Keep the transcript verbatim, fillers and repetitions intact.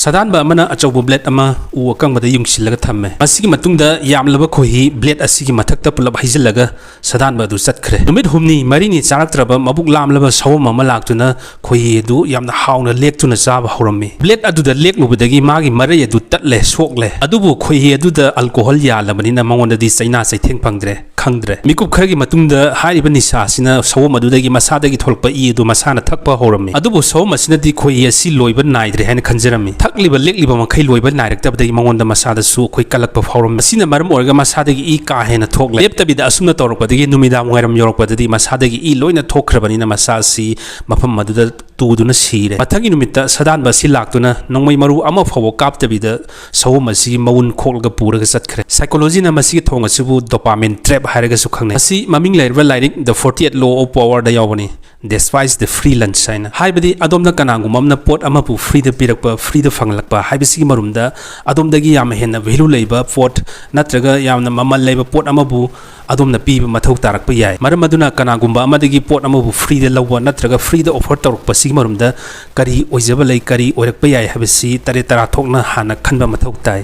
ꯁꯥꯗꯥꯟꯕ ꯑꯃꯅ ꯑꯆꯧꯕ blade ꯑꯃ ꯎ ꯑꯀꯪꯕꯗ ꯌꯨꯡꯁꯤꯜꯂꯒ ꯊꯝꯃꯦ꯫ ꯃꯁꯤꯒꯤ ꯃꯇꯨꯡꯗ ꯌꯥꯝꯂꯕ ꯈꯣꯏꯍꯤ blade ꯑꯁꯤꯒꯤ ꯃꯊꯛꯇ ꯄꯨꯂꯞ ꯍꯩꯖꯤꯜꯂꯒ ꯁꯥꯗꯥꯟꯕ ꯑꯗꯨ ꯆꯠꯈ꯭ꯔꯦ꯫ ꯅꯨꯃꯤꯠ ꯍꯨꯝꯅꯤ ꯃꯔꯤꯅꯤ ꯆꯥꯔꯛꯇ꯭ꯔꯕ ꯃꯕꯨꯛ ꯂꯥꯝꯂꯕ ꯁꯑꯣꯝ ꯑꯃ ꯂꯥꯛꯇꯨꯅ ꯈꯣꯏꯍꯤ ꯑꯗꯨ ꯌꯥꯝꯅ ꯍꯥꯎꯅ ꯂꯦꯛꯇꯨꯅ ꯆꯥꯕ ꯍꯧꯔꯝꯃꯤ꯫ Blade ꯑꯗꯨꯗ ꯂꯦꯛꯂꯨꯕꯗꯒꯤ ꯃꯥꯒꯤ ꯃꯔꯩ ꯑꯗꯨ ꯇꯠꯂꯦ, ꯁꯣꯛꯂꯦ꯫ ꯑꯗꯨꯕꯨ ꯈꯣꯏꯍꯤ ꯑꯗꯨꯗ alcohol ꯌꯥꯜꯂꯕꯅꯤꯅ ꯃꯉꯣꯟꯗꯗꯤ ꯆꯩꯅꯥ ꯆꯩꯊꯦꯡ ꯐꯪꯗ꯭ꯔꯦ, ꯈꯪꯗ꯭ꯔꯦ꯫ ꯃꯤꯀꯨꯞ ꯈꯔꯒꯤ ꯃꯇꯨꯡꯗ ꯍꯥꯏꯔꯤꯕ ꯅꯤꯁꯥ ꯑꯁꯤꯅ ꯁꯑꯣꯝ ꯑꯗꯨꯗꯒꯤ ꯃꯁꯥꯗꯒꯤ ꯊꯣꯛꯂꯛꯄ ꯏ ꯑꯗꯨ ꯃꯁꯥꯅ ꯊꯛꯄ ꯍꯧꯔꯝꯃꯤ꯫ ꯑꯗꯨꯕꯨ ꯁꯑꯣꯝ ꯑꯁꯤꯅꯗꯤ ꯈꯣꯏꯍꯤ ꯑꯁꯤ ꯂꯣꯏꯕ ꯅꯥꯏꯗ꯭ꯔꯦ ꯍꯥꯏꯅ ꯈꯟꯖꯔꯝꯃꯤ꯫ ꯊꯛꯂꯤꯕ ꯂꯦꯛꯂꯤꯕ ꯃꯈꯩ ꯂꯣꯏꯕ ꯅꯥꯏꯔꯛꯇꯕꯗꯒꯤ ꯃꯉꯣꯟꯗ ꯃꯁꯥꯗꯁꯨ ꯑꯩꯈꯣꯏ ꯀꯜꯂꯛꯄ ꯐꯥꯎꯔꯝꯃꯤ꯫ ꯑꯁꯤꯅ ꯃꯔꯝ ꯑꯣꯏꯔꯒ ꯃꯁꯥꯗꯒꯤ ꯏ ꯀꯥ ꯍꯦꯟꯅ ꯊꯣꯛꯂꯦ꯫ ꯂꯦꯞꯇꯕꯤꯗ ꯑꯁꯨꯝꯅ ꯇꯧꯔꯛꯄꯗꯒꯤ ꯅꯨꯃꯤꯗꯥꯡ ꯋꯥꯏꯔꯝ ꯌꯧꯔꯛꯄꯗꯗꯤ ꯃꯁꯥꯗꯒꯤ ꯏ ꯂꯣꯏꯅ ꯊꯣꯛꯈ꯭ꯔꯕꯅꯤꯅ ꯃꯁꯥ ꯑꯁꯤ ꯃꯐꯝ ꯑꯗꯨꯗ ꯇꯨꯗꯨꯅ ꯁꯤꯔꯦ꯫ ꯃꯊꯪꯒꯤ ꯅꯨꯃꯤꯠꯇ ꯁꯥꯗꯥꯟꯕ ꯑꯁꯤ ꯂꯥꯛꯇꯨꯅ ꯅꯣꯡꯃꯩ ꯃꯔꯨ ꯑꯃ ꯐꯥꯎꯕ ꯀꯥꯞꯇꯕꯤꯗ ꯁꯑꯣꯝ ꯑꯁꯤ ꯃꯎꯟ ꯈꯣꯛꯂꯒ ꯄꯨꯔꯒ ꯆꯠꯈ꯭ꯔꯦ꯫ Psychologyꯅ ꯃꯁꯤꯒꯤ ꯊꯧꯑꯣꯡ ꯑꯁꯤꯕꯨ dopamine trap ꯍꯥꯏꯔꯒꯁꯨ ꯈꯪꯅꯩ꯫ ꯃꯁꯤ ꯃꯃꯤꯡ ꯂꯩꯔꯕ ꯂꯥꯏꯔꯤꯛ The Forty-eight Law of Powerꯗ ꯌꯥꯎꯕꯅꯤ꯫ Despise the free lunch ꯍꯥꯏꯅ꯫ ꯍꯥꯏꯕꯗꯤ ꯑꯗꯣꯝꯅ ꯀꯅꯥꯒꯨꯝꯕ ꯑꯃꯅ ꯄꯣꯠ ꯑꯃꯕꯨ freeꯗ ꯄꯤꯔꯛꯄ, freeꯗ ꯐꯪꯂꯛꯄ ꯍꯥꯏꯕꯁꯤꯒꯤ ꯃꯔꯨꯝꯗ ꯑꯗꯣꯝꯗꯒꯤ ꯌꯥꯝꯅ ꯍꯦꯟꯅ value ꯂꯩꯕ ꯄꯣꯠ ꯅꯠꯇ꯭ꯔꯒ ꯌꯥꯝꯅ ꯃꯃꯜ ꯂꯩꯕ ꯄꯣꯠ ꯑꯃꯕꯨ ꯑꯗꯣꯝꯅ ꯄꯤꯕ ꯃꯊꯧ ꯇꯥꯔꯛꯄ ꯌꯥꯏ꯫ ꯃꯔꯝ ꯑꯗꯨꯅ ꯀꯅꯥꯒꯨꯝꯕ ꯑꯃꯗꯒꯤ ꯄꯣꯠ ꯑꯃꯕꯨ freeꯗ ꯂꯧꯕ ꯅꯠꯇ꯭ꯔꯒ freeꯗ offer ꯇꯧꯔꯛꯄꯁꯤꯒꯤ ꯃꯔꯨꯝꯗ ꯀꯔꯤ ꯑꯣꯏꯖꯕ ꯂꯩ, ꯀꯔꯤ ꯑꯣꯏꯔꯛꯄ ꯌꯥꯏ ꯍꯥꯏꯕꯁꯤ ꯇꯔꯦꯠ ꯇꯔꯥ ꯊꯣꯛꯅ ꯍꯥꯟꯅ ꯈꯟꯕ ꯃꯊꯧ ꯇꯥꯏ꯫